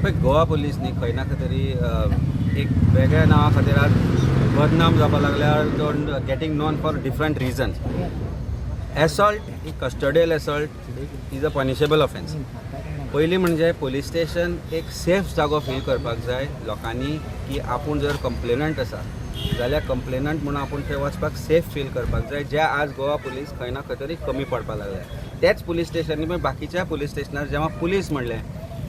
पळय, गोवा पुलीस न्ही खंय ना खंय तरी एक वेगळ्या नांवा खातीर आज बदनाम जावपाक लागल्या, getting known for different reasons. Assault, custodial assault is a punishable offence. पयलीं म्हणजे पोलीस स्टेशन एक सेफ जागो फील करपाक जाय लोकांनी की आपूण जर कंप्लेनंट आसा जाल्यार कंप्लेनंट म्हणून आपूण थंय वचपाक सेफ फील करपाक जाय, जे आज गोवा पुलीस खंय ना खंय तरी कमी पडपाक लागल्या. तेच पुलीस स्टेशनांनी पण बाकीच्या पुलीस स्टेशनार जेन्ना पुलीस म्हणलें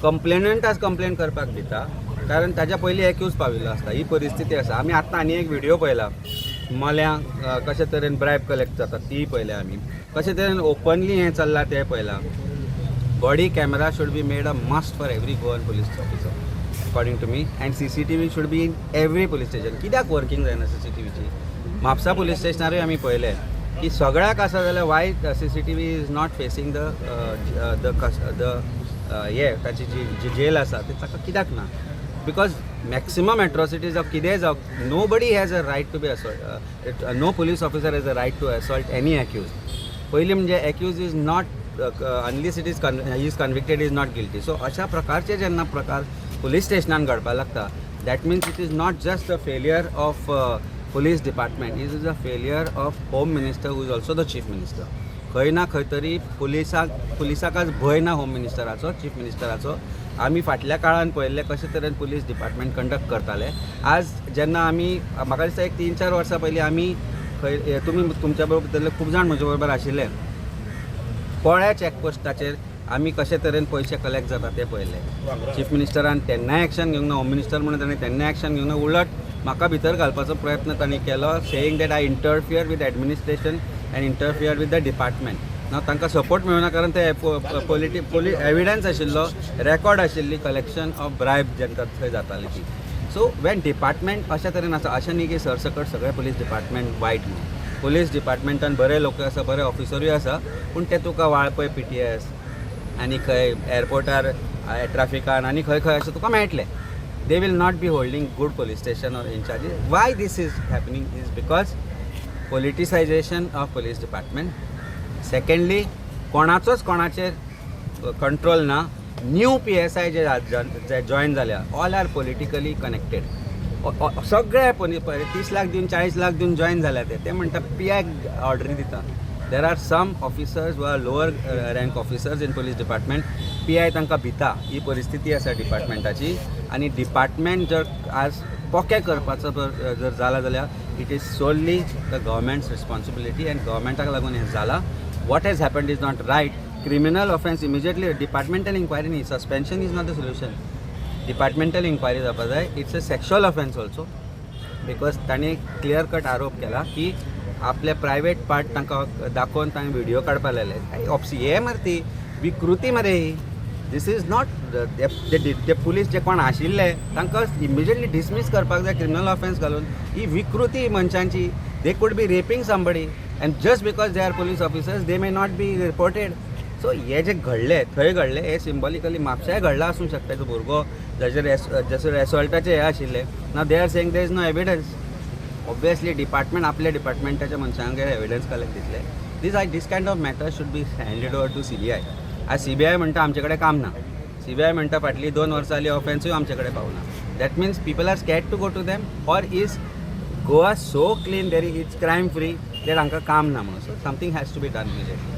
कंप्लेनंट आज कंप्लेन करपाक भिता, कारण ताच्या पयलीं एक्यूज पाविल्लो आसता. ही परिस्थिती आसा. आमी आत्तां आनी एक व्हिडियो पळयला मल्यां, कशे तरेन ब्रायब कलेक्ट जाता तीय पळयल्या आमी, कशे तरेन ओपनली हें चल्लां तें पळयलां. Body camera should be made a must for every Goan police officer, according to me, and CCTV should be in every police station. कित्याक वर्किंग जायना सीसीटीव्हीची? म्हापसा पुलीस स्टेशनारूय आमी पळयलें की सगळ्याक आसा जाल्यार why CCTV is not facing the हे ताची जी जी जेल आसा ती ताका कित्याक ना? Because maximum atrocities जावं, कितेंय जावं, nobody has a right to be assault, no police officer has a right to assault any accused. पयलीं म्हणजे accused is not, unless it is convicted, is not guilty. So अशा प्रकारचे जेन्ना प्रकार police स्टेशनान घडपाक लागता, that means it is not just a failure of police department, it is a failure of home minister, who is also the chief minister. खंय ना खंय तरी पुलिसाक आज भंय ना होम मिनिस्टराचो, चीफ मिनिस्टराचो. आमी फाटल्या काळान पळयल्लें कशे तरेन पुलीस डिपार्टमेंट कंडक्ट करताले. आज जेन्ना आमी, म्हाका दिसता एक 3-4 वर्सां पयलीं आमी खंय हे तुमी तुमच्या बरोबर भितरले खूब जाण म्हजे बरोबर आशिल्ले, पोळ्या चॅकपोस्टाचेर आमी कशे तरेन पयशे कलेक्ट जाता ते पळयले. चीफ मिनिस्टरान तेन्नाय एक्शन घेवंक ना. होम मिनिस्टर म्हणून ताणें तेन्नाय एक्शन घेवंक ना. उलट म्हाका भितर घालपाचो प्रयत्न तांणी केलो, saying that I interfere with administration and interfere with the department. ना, तांकां सपोर्ट मेळना, कारण ते एविडन्स आशिल्लो, रेकॉर्ड आशिल्ली कलेक्शन ऑफ ब्रायब जेन्ना थंय जाताली ती. सो वेन डिपार्टमेंट अशा तरेन आसा, अशें न्ही की सरसकट सगळें पुलीस डिपार्टमेंट वायट न्हू. पुलीस डिपार्टमेंटान बरे लोक आसा, बरे ऑफिसरूय आसा, पूण ते तुका वाळपय पीटीएस आनी खंय एअरपोर्टार ट्राफिकान आनी खंय खंय अशें तुका मेळटलें. They will not be holding good police station or incharges. Why this is happening is because politicization of police department. Secondly, कोणाचोच कोणाचेर कंट्रोल ना. न्यू पीएसआय जे जॉयन जाल्या, all are politically connected. सगळे 30 लाख दिवन, 40 लाख दिवन जॉयन जाल्या. ते ते म्हणटा पीआय ऑर्डरी दिता. There are some officers वा lower rank officers in police department, PI तांकां भिता. ही परिस्थिती आसा डिपार्टमेंटाची. आनी डिपार्टमेंट जर आज पोके करपाचो जर जाला जाल्यार it is solely the government's responsibility and गव्हर्मेंटाक लागून हें जाला. What has happened is not right. Criminal offence, immediately departmental inquiry न्ही, suspension is not the solution. Departmental inquiry जावपा जाय. It's a sexual offence also, because तांणी clear cut आरोप केला की आपले प्रायवेट पार्ट तांकां दाखोवन तांणी व्हिडिओ काडपाक लायले. ऑप्सी हे मरे, ती विकृती मरे ही. This is not, ते पुलीस जे कोण आशिल्ले तांकां इमिजिएटली डिसमीस करपाक जाय क्रिमिनल ऑफेन्स घालून. ही विकृती मनशांची. They could be raping somebody and just because they are police officers, they may not be reported. So हे जे घडलें थंय घडलें, हें सिम्बॉलिकली म्हापशाय घडलां आसूंक शकता. तो भुरगो जाचेर जसो एसॉल्टाचें हें आशिल्लें ना, they are saying there is no evidence. Obviously department आपल्या डिपार्टमेंटाच्या मनशांक एविडन्स कलेक्ट दितले. This kind of matter should be handed over to CBI. आज सीबीआय म्हणटा आमचे कडेन काम ना. सीबीआय म्हणटा फाटलीं 2 वर्सां जालीं ऑफेन्सूय आमचे कडेन पावना. That means people are scared to go to them, or is Goa so clean, there it's crime free, that हांकां काम ना म्हणून. So something has to be done immediately.